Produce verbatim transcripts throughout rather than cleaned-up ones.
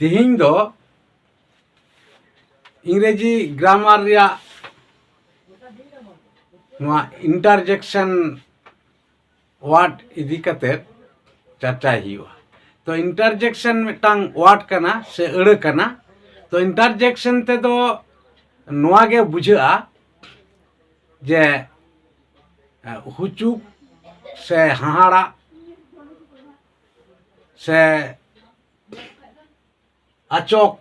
ᱛᱮᱦᱮᱧ ᱫᱚ ᱤᱝᱨᱮᱡᱤ ᱜᱨᱟᱢᱟᱨ ᱨᱮᱭᱟᱜ ᱱᱚᱣᱟ ᱤᱱᱴᱟᱨᱡᱮᱠᱥᱚᱱ ᱣᱟᱨᱰ ᱤᱫᱤ ᱠᱟᱛᱮ ᱪᱟᱨᱪᱟᱭ ᱦᱩᱭᱩᱜᱼᱟ᱾ ᱛᱚ, ᱤᱱᱴᱟᱨᱡᱮᱠᱥᱚᱱ ᱢᱤᱫᱴᱟᱝ ᱣᱟᱨᱰ ᱠᱟᱱᱟ ᱥᱮ ᱟᱹᱲᱟᱹ ᱠᱟᱱᱟ᱾ ᱛᱚ, ᱤᱱᱴᱟᱨᱡᱮᱠᱥᱚᱱ ᱛᱮᱫᱚ ᱱᱚᱣᱟ ᱜᱮ ᱵᱩᱡᱷᱟᱹᱜᱼᱟ ᱡᱮ ᱦᱩᱪᱩᱠ ᱥᱮ ᱦᱟᱦᱟᱲᱟᱜ ᱥᱮ ᱟᱪᱚᱠ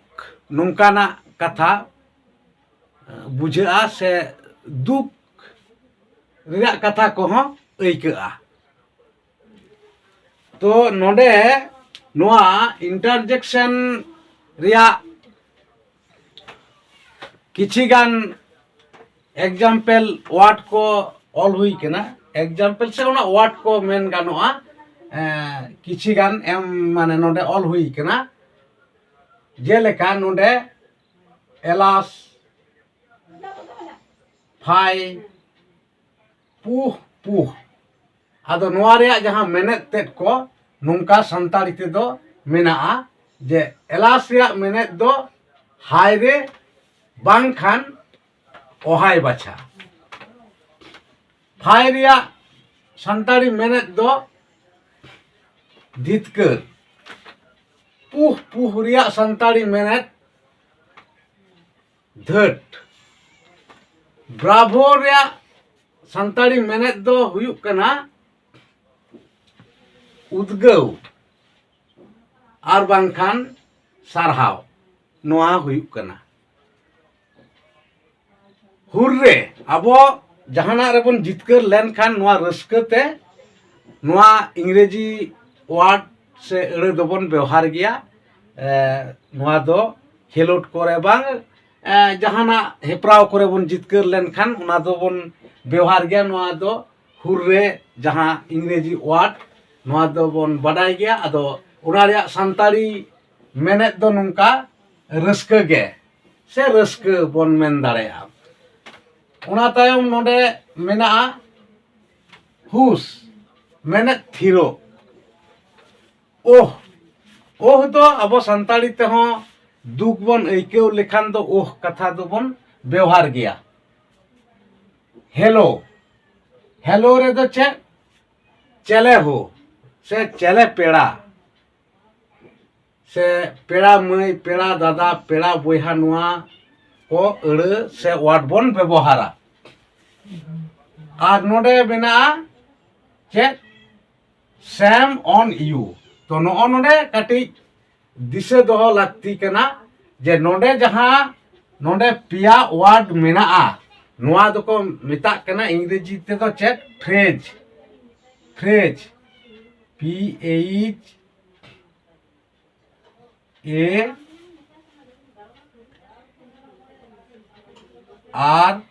ᱱᱚᱝᱠᱟᱱᱟᱜ ᱠᱟᱛᱷᱟ ᱵᱩᱡᱷᱟᱹᱜᱼᱟ ᱥᱮ ᱫᱩᱠ ᱨᱮᱭᱟᱜ ᱠᱟᱛᱷᱟ ᱠᱚᱦᱚᱸ ᱟᱹᱭᱠᱟᱹᱜᱼᱟ᱾ ᱛᱚ, ᱱᱚᱰᱮ ᱱᱚᱣᱟ ᱤᱱᱴᱟᱨᱡᱮᱠᱥᱚᱱ ᱨᱮᱭᱟᱜ ᱠᱤᱪᱷᱤ ᱜᱟᱱ ᱮᱠᱡᱟᱢᱯᱮᱞ ᱣᱟᱨᱰ ᱠᱚ ᱚᱞ ᱦᱩᱭ ᱠᱟᱱᱟ᱾ ᱮᱠᱡᱟᱢᱯᱮᱞ ᱥᱮ ᱚᱱᱟ ᱣᱟᱨᱰ ᱠᱚ ᱢᱮᱱ ᱜᱟᱱᱚᱜᱼᱟ, ᱮᱸ, ᱠᱤᱪᱷᱤ ᱜᱟᱱ ᱮᱢ, ᱢᱟᱱᱮ, ᱱᱚᱰᱮ ᱚᱞ ᱦᱩᱭ ᱠᱟᱱᱟ᱾ ᱡᱮᱞᱮᱠᱟ ᱱᱚᱰᱮ ᱮᱞᱟᱥ, ᱯᱷᱟᱭ, ᱯᱩᱦ, ᱯᱩᱦ᱾ ᱟᱫᱚ ᱱᱚᱣᱟ ᱨᱮᱭᱟᱜ ᱡᱟᱦᱟᱸ ᱢᱮᱱᱮᱫ ᱛᱮᱫ ᱠᱚ ᱱᱚᱝᱠᱟ ᱥᱟᱱᱛᱟᱲᱤ ᱛᱮᱫᱚ ᱢᱮᱱᱟᱜᱼᱟ ᱡᱮ ᱮᱞᱟᱥ ᱨᱮᱭᱟᱜ ᱢᱮᱱᱮᱫ ᱫᱚ ᱦᱟᱭ ᱨᱮ ᱵᱟᱝᱠᱷᱟᱱ ᱚᱦᱟᱭ ᱵᱟᱪᱷᱟ᱾ ᱯᱷᱟᱭ ᱨᱮᱭᱟᱜ ᱥᱟᱱᱛᱟᱲᱤ ᱢᱮᱱᱮᱫ ᱫᱚ ᱫᱷᱤᱛᱠᱟᱹᱨ᱾ ᱯᱩᱦ, ᱯᱩᱦ ᱨᱮᱭᱟᱜ ᱥᱟᱱᱛᱟᱲᱤ ᱢᱮᱱᱮᱫ ᱫᱷᱟᱹᱴ᱾ ᱵᱨᱟᱵᱷᱳ ᱨᱮᱭᱟᱜ ᱥᱟᱱᱛᱟᱲᱤ ᱢᱮᱱᱮᱫ ᱫᱚ ᱦᱩᱭᱩᱜ ᱠᱟᱱᱟ ᱩᱫᱽᱜᱟᱹᱣ ᱟᱨ ᱵᱟᱝᱠᱷᱟᱱ ᱥᱟᱨᱦᱟᱣ, ᱱᱚᱣᱟ ᱦᱩᱭᱩᱜ ᱠᱟᱱᱟ᱾ ᱦᱩᱨᱨᱮ, ᱟᱵᱚ ᱡᱟᱦᱟᱱᱟᱜ ᱨᱮᱵᱚᱱ ᱡᱤᱛᱠᱟᱹᱨ ᱞᱮᱱᱠᱷᱟᱱ ᱱᱚᱣᱟ ᱨᱟᱹᱥᱠᱟᱹ ᱛᱮ ᱱᱚᱣᱟ ᱤᱝᱨᱮᱡᱤ ᱣᱟᱨᱰ ᱥᱮ ᱟᱹᱲᱟᱹ ᱫᱚᱵᱚᱱ ᱵᱮᱣᱦᱟᱨ ᱜᱮᱭᱟ᱾ ᱮ, ᱱᱚᱣᱟ ᱫᱚ ᱠᱷᱮᱞᱳᱰ ᱠᱚᱨᱮ ᱵᱟᱝ, ᱮ, ᱡᱟᱦᱟᱱᱟᱜ ᱦᱮᱯᱨᱟᱣ ᱠᱚᱨᱮ ᱵᱚᱱ ᱡᱤᱛᱠᱟᱹᱨ ᱞᱮᱱᱠᱷᱟᱱ ᱚᱱᱟ ᱫᱚᱵᱚᱱ ᱵᱮᱣᱦᱟᱨ ᱜᱮᱭᱟ᱾ ᱱᱚᱣᱟ ᱫᱚ ᱦᱩᱨᱨᱮ, ᱡᱟᱦᱟᱸ ᱤᱝᱨᱮᱡᱤ ᱣᱟᱨᱰ, ᱱᱚᱣᱟ ᱫᱚᱵᱚᱱ ᱵᱟᱰᱟᱭ ᱜᱮᱭᱟ᱾ ᱟᱫᱚ ᱚᱱᱟ ᱨᱮᱭᱟᱜ ᱥᱟᱱᱛᱟᱲᱤ ᱢᱮᱱᱮᱫ ᱫᱚ ᱱᱚᱝᱠᱟ, ᱨᱟᱹᱥᱠᱟᱹ ᱜᱮ ᱥᱮ ᱨᱟᱹᱥᱠᱟᱹ ᱵᱚᱱ ᱢᱮᱱ ᱫᱟᱲᱮᱭᱟᱜᱼᱟ᱾ ᱚᱱᱟ ᱛᱟᱭᱚᱢ ᱱᱚᱰᱮ ᱢᱮᱱᱟᱜᱼᱟ ᱦᱩᱥ, ᱢᱮᱱᱮᱫ ᱛᱷᱤᱨᱚᱜ᱾ ᱳᱦ, ᱳᱦ ᱫᱚ ᱟᱵᱚ ᱥᱟᱱᱛᱟᱲᱤ ᱛᱮᱦᱚᱸ ᱫᱩᱠ ᱵᱚᱱ ᱟᱹᱭᱠᱟᱹᱣ ᱞᱮᱠᱷᱟᱱ ᱫᱚ ᱳᱦ ᱠᱟᱛᱷᱟ ᱫᱚᱵᱚᱱ ᱵᱮᱣᱦᱟᱨ ᱜᱮᱭᱟ᱾ ᱦᱮᱞᱳ, ᱦᱮᱞᱳ ᱨᱮᱫᱚ ᱪᱮᱫ? ᱪᱮᱞᱮ ᱦᱳ ᱥᱮ ᱪᱮᱞᱮ ᱯᱮᱲᱟ ᱥᱮ ᱯᱮᱲᱟ ᱢᱟᱹᱭ, ᱯᱮᱲᱟ ᱫᱟᱫᱟ, ᱯᱮᱲᱟ ᱵᱚᱭᱦᱟ, ᱱᱚᱣᱟ ᱠᱚ ᱟᱹᱲᱟᱹ ᱥᱮ ᱳᱣᱟᱨᱰ ᱵᱚᱱ ᱵᱮᱵᱚᱦᱟᱨᱟ᱾ ᱟᱨ ᱱᱚᱰᱮ ᱢᱮᱱᱟᱜᱼᱟ ᱪᱮᱫ? Shame on you. ᱛᱚ ᱱᱚᱜᱼᱚ ᱱᱚᱰᱮ ᱠᱟᱹᱴᱤᱡ ᱫᱤᱥᱟᱹ ᱫᱚᱦᱚ ᱞᱟᱹᱠᱛᱤ ᱠᱟᱱᱟ ᱡᱮ ᱱᱚᱰᱮ ᱡᱟᱦᱟᱸ ᱱᱚᱰᱮ ᱯᱮᱭᱟ ᱳᱣᱟᱨᱰ ᱢᱮᱱᱟᱜᱼᱟ, ᱱᱚᱣᱟ ᱫᱚᱠᱚ ᱢᱮᱛᱟᱜ ᱠᱟᱱᱟ ᱤᱝᱨᱮᱡᱤ ᱛᱮᱫᱚ ᱪᱮᱫ? ᱯᱷᱨᱮᱡᱽ᱾ ᱯᱷᱨᱮᱡᱽ, P H A R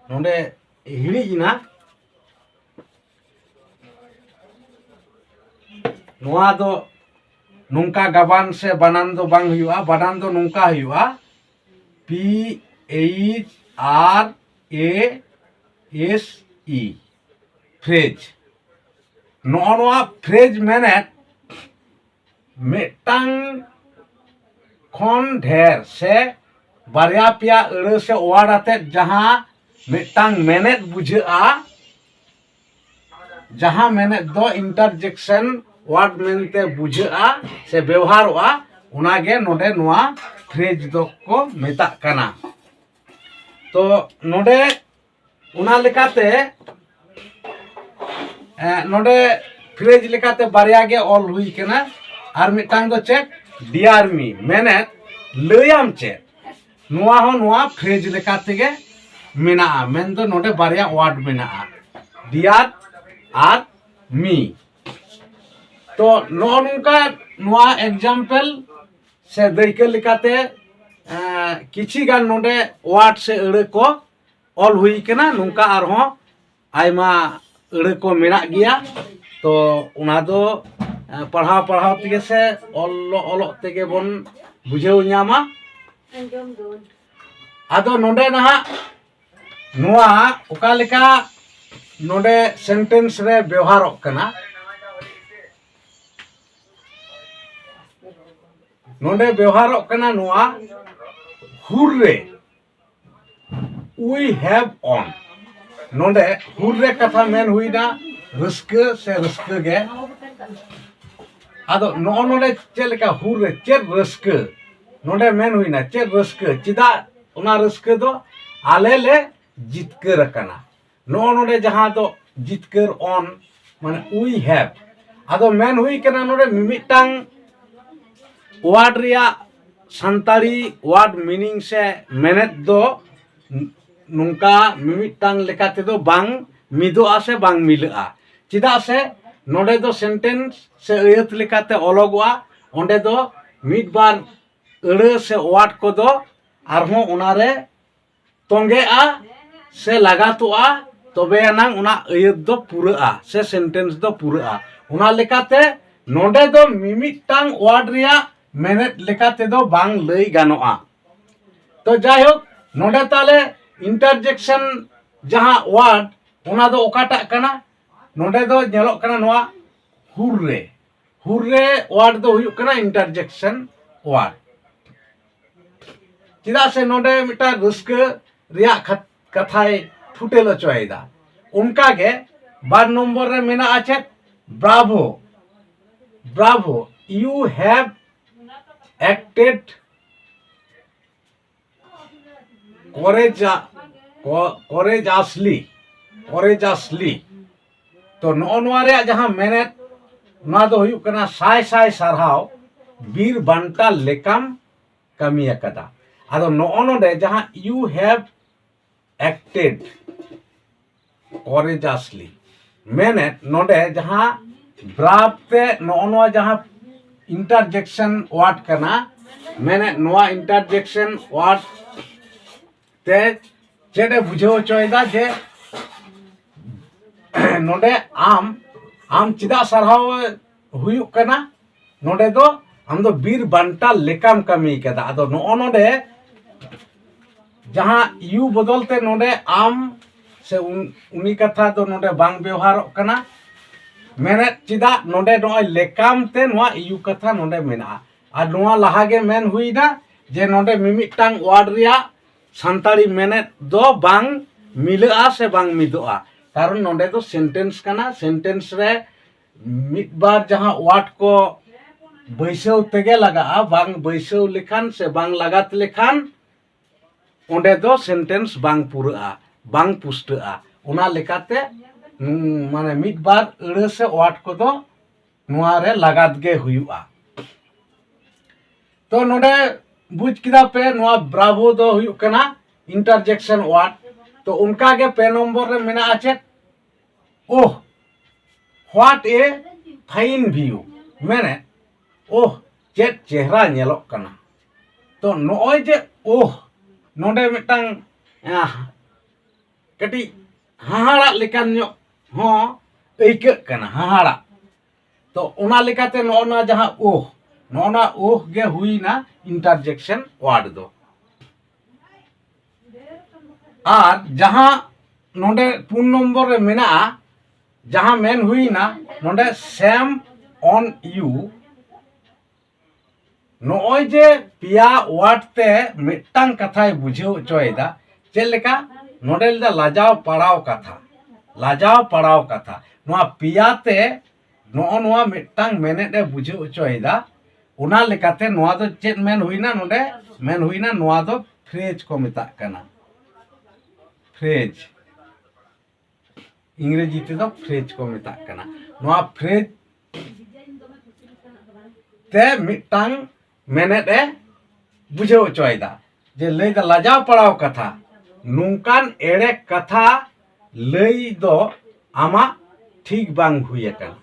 ᱱᱚᱰᱮ ᱦᱤᱲᱤᱡ ᱮᱱᱟ᱾ ᱱᱚᱣᱟ ᱫᱚ ᱱᱚᱝᱠᱟ ᱜᱟᱵᱟᱱ ᱥᱮ ᱵᱟᱱᱟᱱ ᱫᱚ ᱵᱟᱝ ᱦᱩᱭᱩᱜᱼᱟ, ᱵᱟᱱᱟᱱ ᱫᱚ ᱱᱚᱝᱠᱟ ᱦᱩᱭᱩᱜᱼᱟ, P H R A S E, ᱯᱷᱨᱮᱡᱽ᱾ ᱱᱚᱜᱼᱚ ᱱᱚᱣᱟ ᱯᱷᱨᱮᱡᱽ ᱢᱮᱱᱮᱫ ᱢᱤᱫᱴᱟᱝ ᱠᱷᱚᱱ ᱰᱷᱮᱨ ᱥᱮ ᱵᱟᱨᱭᱟ ᱯᱮᱭᱟ ᱟᱹᱲᱟᱹ ᱥᱮ ᱳᱣᱟᱨᱰ ᱟᱛᱮᱫ ᱡᱟᱦᱟᱸ ᱢᱤᱫᱴᱟᱝ ᱢᱮᱱᱮᱫ ᱵᱩᱡᱷᱟᱹᱜᱼᱟ, ᱡᱟᱦᱟᱸ ᱢᱮᱱᱮᱫ ᱫᱚ ᱤᱱᱴᱟᱨᱡᱮᱠᱥᱚᱱ ᱳᱣᱟᱨᱰ ᱢᱮᱱᱛᱮ ᱵᱩᱡᱷᱟᱹᱜᱼᱟ ᱥᱮ ᱵᱮᱣᱦᱟᱨᱚᱜᱼᱟ, ᱚᱱᱟᱜᱮ ᱱᱚᱰᱮ ᱱᱚᱣᱟ ᱯᱷᱨᱮᱡᱽ ᱫᱚᱠᱚ ᱢᱮᱛᱟᱜ ᱠᱟᱱᱟ᱾ ᱛᱚ ᱱᱚᱰᱮ ᱚᱱᱟ ᱞᱮᱠᱟᱛᱮ, ᱮ, ᱱᱚᱰᱮ ᱯᱷᱨᱮᱡᱽ ᱞᱮᱠᱟᱛᱮ ᱵᱟᱨᱭᱟ ᱜᱮ ᱚᱞ ᱦᱩᱭ ᱠᱟᱱᱟ᱾ ᱟᱨ ᱢᱤᱫᱴᱟᱝ ᱫᱚ ᱪᱮᱫ? Dear me, ᱢᱮᱱᱮᱫ ᱞᱟᱹᱭᱟᱢ ᱪᱮᱫ? ᱱᱚᱣᱟ ᱦᱚᱸ ᱱᱚᱣᱟ ᱯᱷᱨᱮᱡᱽ ᱞᱮᱠᱟ ᱛᱮᱜᱮ ᱢᱮᱱᱟᱜᱼᱟ, ᱢᱮᱱᱫᱚ ᱱᱚᱰᱮ ᱵᱟᱨᱭᱟ ᱳᱣᱟᱨᱰ ᱢᱮᱱᱟᱜᱼᱟ, dear ᱟᱨ me᱾ ᱛᱚ ᱱᱚᱜᱼᱚ ᱱᱚᱝᱠᱟ ᱱᱚᱣᱟ ᱮᱠᱡᱟᱢᱯᱮᱞ ᱥᱮ ᱫᱟᱹᱭᱠᱟᱹ ᱞᱮᱠᱟᱛᱮ, ᱮ, ᱠᱤᱪᱷᱤ ᱜᱟᱱ ᱱᱚᱰᱮ ᱳᱣᱟᱨᱰ ᱥᱮ ᱟᱹᱲᱟᱹ ᱠᱚ ᱚᱞ ᱦᱩᱭ ᱠᱟᱱᱟ᱾ ᱱᱚᱝᱠᱟ ᱟᱨᱦᱚᱸ ᱟᱭᱢᱟ ᱟᱹᱲᱟᱹ ᱠᱚ ᱢᱮᱱᱟᱜ ᱜᱮᱭᱟ᱾ ᱛᱚ ᱚᱱᱟ ᱫᱚ, ᱮ, ᱯᱟᱲᱦᱟᱣ ᱯᱟᱲᱦᱟᱣ ᱛᱮᱜᱮ ᱥᱮ ᱚᱞᱚᱜ ᱚᱞᱚᱜ ᱛᱮᱜᱮ ᱵᱚᱱ ᱵᱩᱡᱷᱟᱹᱣ ᱧᱟᱢᱟ᱾ ᱟᱫᱚ ᱱᱚᱰᱮ ᱱᱟᱦᱟᱜ ᱱᱚᱣᱟ ᱚᱠᱟ ᱞᱮᱠᱟ ᱱᱚᱰᱮ ᱥᱮᱱᱴᱮᱱᱥ ᱨᱮ ᱵᱮᱣᱦᱟᱨᱚᱜ ᱠᱟᱱᱟ? ᱱᱚᱰᱮ ᱵᱮᱣᱦᱟᱨᱚᱜ ᱠᱟᱱᱟ ᱱᱚᱣᱟ ᱦᱩᱨᱨᱮ, we have won᱾ ᱱᱚᱰᱮ ᱦᱩᱨᱨᱮ ᱠᱟᱛᱷᱟ ᱢᱮᱱ ᱦᱩᱭᱱᱟ ᱨᱟᱹᱥᱠᱟᱹ ᱥᱮ ᱨᱟᱹᱥᱠᱟᱹ ᱜᱮ᱾ ᱟᱫᱚ ᱱᱚᱜᱼᱚ ᱱᱚᱰᱮ ᱪᱮᱫ ᱞᱮᱠᱟ ᱦᱩᱨᱨᱮ, ᱪᱮᱫ ᱨᱟᱹᱥᱠᱟᱹ? ᱱᱚᱰᱮ ᱢᱮᱱ ᱦᱩᱭᱱᱟ ᱪᱮᱫ ᱨᱟᱹᱥᱠᱟᱹ? ᱪᱮᱫᱟᱜ ᱚᱱᱟ ᱨᱟᱹᱥᱠᱟᱹ ᱫᱚ? ᱟᱞᱮ ᱞᱮ ᱡᱤᱛᱠᱟᱹᱨ ᱟᱠᱟᱱᱟ᱾ ᱱᱚᱜᱼᱚ ᱱᱚᱰᱮ ᱡᱟᱦᱟᱸ ᱫᱚ ᱡᱤᱛᱠᱟᱹᱨ ᱚᱱ, ᱢᱟᱱᱮ we have᱾ ᱟᱫᱚ ᱢᱮᱱ ᱦᱩᱭ ᱠᱟᱱᱟ ᱱᱚᱰᱮ ᱢᱤᱢᱤᱫᱴᱟᱝ ᱣᱟᱨᱰ ᱨᱮᱭᱟᱜ ᱥᱟᱱᱛᱟᱲᱤ ᱣᱟᱨᱰ ᱢᱤᱱᱤᱝ ᱥᱮ ᱢᱮᱱᱮᱛ ᱫᱚ ᱱᱚᱝᱠᱟ ᱢᱤᱢᱤᱫᱴᱟᱝ ᱞᱮᱠᱟ ᱛᱮᱫᱚ ᱵᱟᱝ ᱢᱤᱫᱚᱜᱼᱟ ᱥᱮ ᱵᱟᱝ ᱢᱤᱞᱟᱹᱜᱼᱟ᱾ ᱪᱮᱫᱟᱜ ᱥᱮ ᱱᱚᱰᱮ ᱫᱚ ᱥᱮᱱᱴᱮᱱᱥ ᱥᱮ ᱟᱹᱭᱟᱹᱛ ᱞᱮᱠᱟᱛᱮ ᱚᱞᱚᱜᱚᱜᱼᱟ, ᱚᱸᱰᱮ ᱫᱚ ᱢᱤᱫ ᱵᱟᱨ ᱟᱹᱲᱟᱹ ᱥᱮ ᱣᱟᱨᱰ ᱠᱚᱫᱚ ᱟᱨᱦᱚᱸ ᱚᱱᱟᱨᱮ ᱛᱚᱸᱜᱮᱜᱼᱟ ᱥᱮ ᱞᱟᱜᱟᱛᱚᱜᱼᱟ, ᱛᱚᱵᱮ ᱟᱱᱟᱝ ᱚᱱᱟ ᱟᱹᱭᱟᱹᱛ ᱫᱚ ᱯᱩᱨᱟᱹᱜᱼᱟ ᱥᱮ ᱥᱮᱱᱴᱮᱱᱥ ᱫᱚ ᱯᱩᱨᱟᱹᱜᱼᱟ᱾ ᱚᱱᱟ ᱞᱮᱠᱟᱛᱮ ᱱᱚᱰᱮ ᱫᱚ ᱢᱤᱢᱤᱫᱴᱟᱝ ᱣᱟᱨᱰ ᱨᱮᱭᱟᱜ ᱢᱮᱱᱮᱛ ᱞᱮᱠᱟ ᱛᱮᱫᱚ ᱵᱟᱝ ᱞᱟᱹᱭ ᱜᱟᱱᱚᱜᱼᱟ᱾ ᱛᱚ ᱡᱟᱭᱦᱳᱠ, ᱱᱚᱰᱮ ᱛᱟᱦᱞᱮ ᱤᱱᱴᱟᱨᱡᱮᱠᱥᱚᱱ ᱡᱟᱦᱟᱸ ᱣᱟᱨᱰ, ᱚᱱᱟ ᱫᱚ ᱚᱠᱟᱴᱟᱜ ᱠᱟᱱᱟ? ᱱᱚᱰᱮ ᱫᱚ ᱧᱮᱞᱚᱜ ᱠᱟᱱᱟ ᱱᱚᱣᱟ ᱦᱩᱨᱨᱮ᱾ ᱦᱩᱨᱨᱮ ᱣᱟᱨᱰ ᱫᱚ ᱦᱩᱭᱩᱜ ᱠᱟᱱᱟ ᱤᱱᱴᱟᱨᱡᱮᱠᱥᱚᱱ ᱣᱟᱨᱰ᱾ ᱪᱮᱫᱟᱜ ᱥᱮ ᱱᱚᱰᱮ ᱢᱤᱫᱴᱟᱝ ᱨᱟᱹᱥᱠᱟᱹ ᱨᱮᱭᱟᱜ ᱠᱷᱟᱛ-, ᱠᱟᱛᱷᱟᱭ ᱯᱷᱩᱴᱮᱞ ᱦᱚᱪᱚᱭᱮᱫᱟ᱾ ᱚᱱᱠᱟᱜᱮ ᱵᱟᱨ ᱱᱚᱢᱵᱚᱨ ᱨᱮ ᱢᱮᱱᱟᱜᱼᱟ ᱪᱮᱫ? Bravo, bravo, you have acted courage, co-, courageously, courageously᱾ ᱛᱚ ᱱᱚᱜᱼᱚ ᱱᱚᱣᱟ ᱨᱮᱭᱟᱜ ᱡᱟᱦᱟᱸ ᱢᱮᱱᱮᱛ, ᱱᱚᱣᱟ ᱫᱚ ᱦᱩᱭᱩᱜ ᱠᱟᱱᱟ ᱥᱟᱭ ᱥᱟᱭ ᱥᱟᱨᱦᱟᱣ, ᱵᱤᱨ ᱵᱟᱱᱴᱟ ᱞᱮᱠᱟᱢ ᱠᱟᱹᱢᱤ ᱟᱠᱟᱫᱟ᱾ ᱟᱫᱚ ᱱᱚᱜᱼᱚ ᱱᱚᱰᱮ ᱡᱟᱦᱟᱸ you have acted courageously ᱢᱮᱱᱮᱫ, ᱱᱚᱰᱮ ᱡᱟᱦᱟᱸ ᱵᱨᱟᱵᱷ ᱛᱮ ᱱᱚᱜᱼᱚ ᱱᱚᱣᱟ ᱡᱟᱦᱟᱸ ᱤᱱᱴᱟᱨᱡᱮᱠᱥᱚᱱ ᱣᱟᱨᱰ ᱠᱟᱱᱟ, ᱢᱮᱱᱮᱫ ᱱᱚᱣᱟ ᱤᱱᱴᱟᱨᱡᱮᱠᱥᱚᱱ ᱣᱟᱨᱰ ᱛᱮ ᱪᱮᱫ ᱮ ᱵᱩᱡᱷᱟᱹᱣ ᱦᱚᱪᱚᱭᱮᱫᱟ ᱡᱮ ᱱᱚᱰᱮ ᱟᱢ, ᱟᱢ ᱪᱮᱫᱟᱜ ᱥᱟᱨᱦᱟᱣ ᱦᱩᱭᱩᱜ ᱠᱟᱱᱟ? ᱱᱚᱰᱮ ᱫᱚ ᱟᱢ ᱫᱚ ᱵᱤᱨ ᱵᱟᱱᱴᱟ ᱞᱮᱠᱟᱢ ᱠᱟᱹᱢᱤ ᱠᱟᱫᱟ᱾ ᱟᱫᱚ ᱱᱚᱜᱼᱚ ᱱᱚᱰᱮ ᱡᱟᱦᱟᱸ ᱤᱭᱩ ᱵᱚᱫᱚᱞ ᱛᱮ ᱱᱚᱰᱮ ᱟᱢ ᱥᱮ ᱩᱱ- ᱩᱱᱤ ᱠᱟᱛᱷᱟ ᱫᱚ ᱱᱚᱰᱮ ᱵᱟᱝ ᱵᱮᱣᱦᱟᱨᱚᱜ ᱠᱟᱱᱟ᱾ ᱢᱮᱱᱮᱫ ᱪᱮᱫᱟᱜ ᱱᱚᱰᱮ ᱱᱚᱜᱼᱚᱭ ᱞᱮᱠᱟᱢ ᱛᱮ ᱱᱚᱣᱟ ᱤᱭᱩ ᱠᱟᱛᱷᱟ ᱱᱚᱰᱮ ᱢᱮᱱᱟᱜᱼᱟ᱾ ᱟᱨ ᱱᱚᱣᱟ ᱞᱟᱦᱟ ᱜᱮ ᱢᱮᱱ ᱦᱩᱭᱱᱟ ᱡᱮ ᱱᱚᱰᱮ ᱢᱤᱢᱤᱫᱴᱟᱝ ᱣᱟᱨᱰ ᱨᱮᱭᱟᱜ ᱥᱟᱱᱛᱟᱲᱤ ᱢᱮᱱᱮᱫ ᱫᱚ ᱵᱟᱝ ᱢᱤᱞᱟᱹᱜᱼᱟ ᱥᱮ ᱵᱟᱝ ᱢᱤᱫᱚᱜᱼᱟ, ᱠᱟᱨᱚᱱ ᱱᱚᱰᱮ ᱫᱚ ᱥᱮᱱᱴᱮᱱᱥ ᱠᱟᱱᱟ᱾ ᱥᱮᱱᱴᱮᱱᱥ ᱨᱮ ᱢᱤᱫ ᱵᱟᱨ ᱡᱟᱦᱟᱸ ᱣᱟᱨᱰ ᱠᱚ ᱵᱟᱹᱭᱥᱟᱹᱣ ᱛᱮᱜᱮ ᱞᱟᱜᱟᱜᱼᱟ, ᱵᱟᱝ ᱵᱟᱹᱭᱥᱟᱹᱣ ᱞᱮᱠᱷᱟᱱ ᱥᱮ ᱵᱟᱝ ᱞᱟᱜᱟᱛ ᱞᱮᱠᱷᱟᱱ ᱚᱸᱰᱮ ᱫᱚ ᱥᱮᱱᱴᱮᱱᱥ ᱵᱟᱝ ᱯᱩᱨᱟᱹᱜᱼᱟ, ᱵᱟᱝ ᱯᱩᱥᱴᱟᱹᱜᱼᱟ᱾ ᱚᱱᱟ ᱞᱮᱠᱟᱛᱮ ᱩᱸ, ᱢᱟᱱᱮ ᱢᱤᱫ ᱵᱟᱨ ᱟᱹᱲᱟᱹ ᱥᱮ ᱣᱟᱨᱰ ᱠᱚᱫᱚ ᱱᱚᱣᱟ ᱨᱮ ᱞᱟᱜᱟᱛ ᱜᱮ ᱦᱩᱭᱩᱜᱼᱟ᱾ ᱛᱚ ᱱᱚᱰᱮ ᱵᱩᱡᱽ ᱠᱮᱫᱟ ᱯᱮ, ᱱᱚᱣᱟ ᱵᱨᱟᱵᱷᱳ ᱫᱚ ᱦᱩᱭᱩᱜ ᱠᱟᱱᱟ ᱤᱱᱴᱟᱨᱡᱮᱠᱥᱚᱱ ᱣᱟᱨᱰ᱾ ᱛᱚ ᱚᱱᱠᱟ ᱜᱮ ᱯᱮ ᱱᱚᱢᱵᱚᱨ ᱨᱮ ᱢᱮᱱᱟᱜᱼᱟ ᱪᱮᱫ? ᱳᱦ, what a fine view, ᱢᱮᱱᱮᱫ ᱳᱦ, ᱪᱮᱫ ᱪᱮᱦᱨᱟ ᱧᱮᱞᱚᱜ ᱠᱟᱱᱟ᱾ ᱛᱚ ᱱᱚᱜᱼᱚᱭ ᱡᱮ ᱳᱦ, ᱱᱚᱰᱮ ᱢᱤᱫᱴᱟᱝ ᱟᱦ, ᱠᱟᱹᱴᱤᱡ ᱦᱟᱦᱟᱲᱟᱜ ᱞᱮᱠᱟᱱ ᱧᱚᱜ ᱦᱚᱸ ᱟᱹᱭᱠᱟᱹᱜ ᱠᱟᱱᱟ, ᱦᱟᱦᱟᱲᱟᱜ᱾ ᱛᱚ ᱚᱱᱟ ᱞᱮᱠᱟᱛᱮ ᱱᱚᱜᱼᱚ ᱱᱚᱣᱟ ᱡᱟᱦᱟᱸ ᱳᱦ, ᱱᱚᱜᱼᱚ ᱱᱚᱣᱟ ᱳᱦ ᱜᱮ ᱦᱩᱭᱱᱟ ᱤᱱᱴᱟᱨᱡᱮᱠᱥᱚᱱ ᱣᱟᱨᱰ ᱫᱚ᱾ ᱟᱨ ᱡᱟᱦᱟᱸ ᱱᱚᱰᱮ ᱯᱩᱱ ᱱᱚᱢᱵᱚᱨ ᱨᱮ ᱢᱮᱱᱟᱜᱼᱟ, ᱡᱟᱦᱟᱸ ᱢᱮᱱ ᱦᱩᱭᱱᱟ ᱱᱚᱰᱮ ᱥᱮᱢ ᱚᱱ ᱤᱭᱩ, ᱱᱚᱜᱼᱚᱭ ᱡᱮ ᱯᱮᱭᱟ ᱣᱟᱨᱰ ᱛᱮ ᱢᱤᱫᱴᱟᱝ ᱠᱟᱛᱷᱟᱭ ᱵᱩᱡᱷᱟᱹᱣ ᱦᱚᱪᱚᱭᱮᱫᱟ᱾ ᱪᱮᱫ ᱞᱮᱠᱟ? ᱱᱚᱰᱮ ᱞᱟᱹᱭᱫᱟ ᱞᱟᱡᱟᱣ ᱯᱟᱲᱟᱣ ᱠᱟᱛᱷᱟ, ᱞᱟᱡᱟᱣ ᱯᱟᱲᱟᱣ ᱠᱟᱛᱷᱟ᱾ ᱱᱚᱣᱟ ᱯᱮᱭᱟ ᱛᱮ ᱱᱚᱜᱼᱚ ᱱᱚᱣᱟ ᱢᱤᱫᱴᱟᱝ ᱢᱮᱱᱮᱫ ᱮ ᱵᱩᱡᱷᱟᱹᱣ ᱦᱚᱪᱚᱭᱮᱫᱟ᱾ ᱚᱱᱟ ᱞᱮᱠᱟᱛᱮ ᱱᱚᱣᱟ ᱫᱚ ᱪᱮᱫ ᱢᱮᱱ ᱦᱩᱭᱱᱟ? ᱱᱚᱰᱮ ᱢᱮᱱ ᱦᱩᱭᱱᱟ ᱱᱚᱣᱟ ᱫᱚ ᱯᱷᱨᱮᱡᱽ ᱠᱚ ᱢᱮᱛᱟᱜ ᱠᱟᱱᱟ, ᱯᱷᱨᱮᱡᱽ᱾ ᱤᱝᱨᱮᱡᱤ ᱛᱮᱫᱚ ᱯᱷᱨᱮᱡᱽ ᱠᱚ ᱢᱮᱛᱟᱜ ᱠᱟᱱᱟ᱾ ᱱᱚᱣᱟ ᱯᱷᱨᱮᱡᱽ ᱛᱮ ᱢᱤᱫᱴᱟᱝ ᱢᱮᱱᱮᱫ ᱮ ᱵᱩᱡᱷᱟᱹᱣ ᱦᱚᱪᱚᱭᱮᱫᱟ, ᱡᱮ ᱞᱟᱹᱭᱫᱟ ᱞᱟᱡᱟᱣ ᱯᱟᱲᱟᱣ ᱠᱟᱛᱷᱟ, ᱱᱚᱝᱠᱟᱱ ᱮᱲᱮ ᱠᱟᱛᱷᱟ ᱞᱟᱹᱭ ᱫᱚ ᱟᱢᱟᱜ ᱴᱷᱤᱠ ᱵᱟᱝ ᱦᱩᱭ ᱟᱠᱟᱱᱟ᱾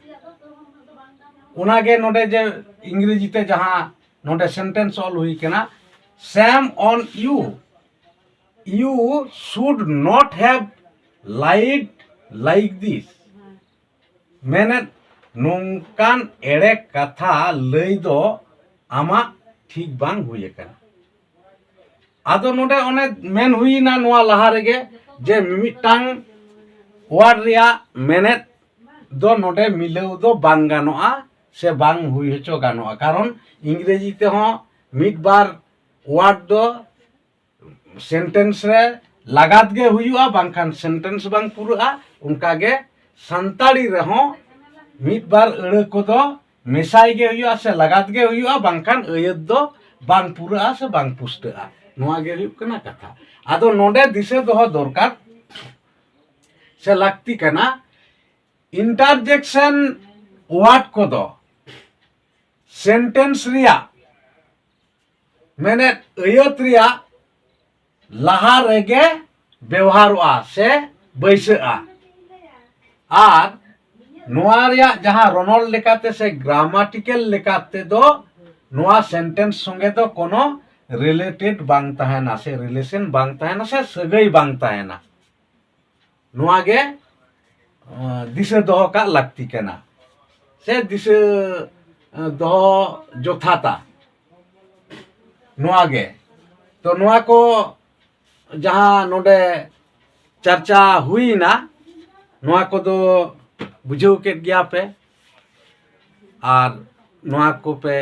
ᱚᱱᱟᱜᱮ ᱱᱚᱰᱮ ᱡᱮ ᱤᱝᱨᱮᱡᱤ ᱛᱮ ᱡᱟᱦᱟᱸ ᱱᱚᱰᱮ ᱥᱮᱱᱴᱮᱱᱥ ᱚᱞ ᱦᱩᱭ ᱠᱟᱱᱟ, shame on you, you should not have lied like this, ᱢᱮᱱᱮᱫ ᱱᱚᱝᱠᱟᱱ ᱮᱲᱮ ᱠᱟᱛᱷᱟ ᱞᱟᱹᱭ ᱫᱚ ᱟᱢᱟᱜ ᱴᱷᱤᱠ ᱵᱟᱝ ᱦᱩᱭ ᱟᱠᱟᱱᱟ᱾ ᱟᱫᱚ ᱱᱚᱰᱮ ᱚᱱᱮ ᱢᱮᱱ ᱦᱩᱭᱱᱟ ᱱᱚᱣᱟ ᱞᱟᱦᱟ ᱨᱮᱜᱮ, ᱡᱮ ᱢᱤᱢᱤᱫᱴᱟᱝ word ᱨᱮᱭᱟᱜ ᱢᱮᱱᱮᱫ ᱫᱚ ᱱᱚᱰᱮ ᱢᱤᱞᱟᱹᱣ ᱫᱚ ᱵᱟᱝ ᱜᱟᱱᱚᱜᱼᱟ ᱥᱮ ᱵᱟᱝ ᱦᱩᱭ ᱦᱚᱪᱚ ᱜᱟᱱᱚᱜᱼᱟ᱾ ᱠᱟᱨᱚᱱ ᱤᱝᱨᱮᱡᱤ ᱛᱮᱦᱚᱸ ᱢᱤᱫ ᱵᱟᱨ word ᱫᱚ sentence ᱨᱮ ᱞᱟᱜᱟᱛ ᱜᱮ ᱦᱩᱭᱩᱜᱼᱟ, ᱵᱟᱝᱠᱷᱟᱱ sentence ᱵᱟᱝ ᱯᱩᱨᱟᱹᱜᱼᱟ᱾ ᱚᱱᱠᱟᱜᱮ ᱥᱟᱱᱛᱟᱲᱤ ᱨᱮᱦᱚᱸ ᱢᱤᱫ ᱵᱟᱨ ᱟᱹᱲᱟᱹ ᱠᱚᱫᱚ ᱢᱮᱥᱟᱭ ᱜᱮ ᱦᱩᱭᱩᱜᱼᱟ ᱥᱮ ᱞᱟᱜᱟᱛ ᱜᱮ ᱦᱩᱭᱩᱜᱼᱟ, ᱵᱟᱝᱠᱷᱟᱱ ᱟᱹᱭᱟᱹᱛ ᱫᱚ ᱵᱟᱝ ᱯᱩᱨᱟᱹᱜᱼᱟ ᱥᱮ ᱵᱟᱝ ᱯᱩᱥᱴᱟᱹᱜᱼᱟ᱾ ᱱᱚᱣᱟ ᱜᱮ ᱦᱩᱭᱩᱜ ᱠᱟᱱᱟ ᱠᱟᱛᱷᱟ᱾ ᱟᱫᱚ ᱱᱚᱰᱮ ᱫᱤᱥᱟᱹ ᱫᱚᱦᱚ ᱫᱚᱨᱠᱟᱨ ᱥᱮ ᱞᱟᱹᱠᱛᱤ ᱠᱟᱱᱟ, interjection word ᱠᱚᱫᱚ sentence ᱨᱮᱭᱟᱜ ᱢᱮᱱᱮᱫ ᱟᱹᱭᱟᱹᱛ ᱨᱮᱭᱟᱜ ᱞᱟᱦᱟ ᱨᱮᱜᱮ ᱵᱮᱣᱦᱟᱨᱚᱜᱼᱟ ᱥᱮ ᱵᱟᱹᱭᱥᱟᱹᱜᱼᱟ᱾ ᱟᱨ ᱱᱚᱣᱟ ᱨᱮᱭᱟᱜ ᱡᱟᱦᱟᱸ ᱨᱚᱱᱚᱲ ᱞᱮᱠᱟᱛᱮ ᱥᱮ grammatical ᱞᱮᱠᱟᱛᱮ ᱫᱚ ᱱᱚᱣᱟ sentence ᱥᱚᱸᱜᱮ ᱫᱚ ᱠᱳᱱᱳ related ᱵᱟᱝ ᱛᱟᱦᱮᱱᱟ ᱥᱮ relation ᱵᱟᱝ ᱛᱟᱦᱮᱱᱟ ᱥᱮ ᱥᱟᱹᱜᱟᱹᱭ ᱵᱟᱝ ᱛᱟᱦᱮᱱᱟ᱾ ᱱᱚᱣᱟ ᱜᱮ ᱫᱤᱥᱟᱹ ᱫᱚᱦᱚ ᱠᱟᱜ ᱞᱟᱹᱠᱛᱤ ᱠᱟᱱᱟ ᱥᱮ ᱫᱤᱥᱟᱹ ᱫᱚᱦᱚ ᱡᱚᱛᱷᱟᱛᱟ᱾ ᱱᱚᱣᱟ ᱜᱮ ᱛᱚ, ᱱᱚᱣᱟ ᱠᱚ ᱡᱟᱦᱟᱸ ᱱᱚᱰᱮ ᱪᱟᱨᱪᱟ ᱦᱩᱭᱱᱟ, ᱱᱚᱣᱟ ᱠᱚᱫᱚ ᱵᱩᱡᱷᱟᱹᱣ ᱠᱮᱫ ᱜᱮᱭᱟ ᱯᱮ ᱟᱨ ᱱᱚᱣᱟ ᱠᱚᱯᱮ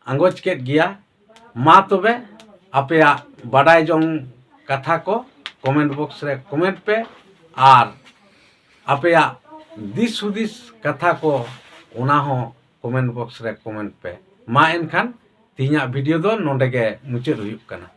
ᱟᱸᱜᱚᱪ ᱠᱮᱫ ᱜᱮᱭᱟ᱾ ᱢᱟ ᱛᱚᱵᱮ, ᱟᱯᱮᱭᱟᱜ ᱵᱟᱰᱟᱭ ᱡᱚᱝ ᱠᱟᱛᱷᱟ ᱠᱚ comment box ᱨᱮ comment ᱯᱮ ᱟᱨ ᱟᱯᱮᱭᱟᱜ ᱫᱤᱥ ᱦᱩᱫᱤᱥ ᱠᱟᱛᱷᱟ ᱠᱚ ᱚᱱᱟ ᱦᱚᱸ comment box ᱨᱮ comment ᱯᱮ᱾ ᱢᱟ ᱮᱱᱠᱷᱟᱱ ᱛᱮᱦᱮᱧᱟᱜ video ᱫᱚ ᱱᱚᱰᱮ ᱜᱮ ᱢᱩᱪᱟᱹᱫ ᱦᱩᱭᱩᱜ ᱠᱟᱱᱟ᱾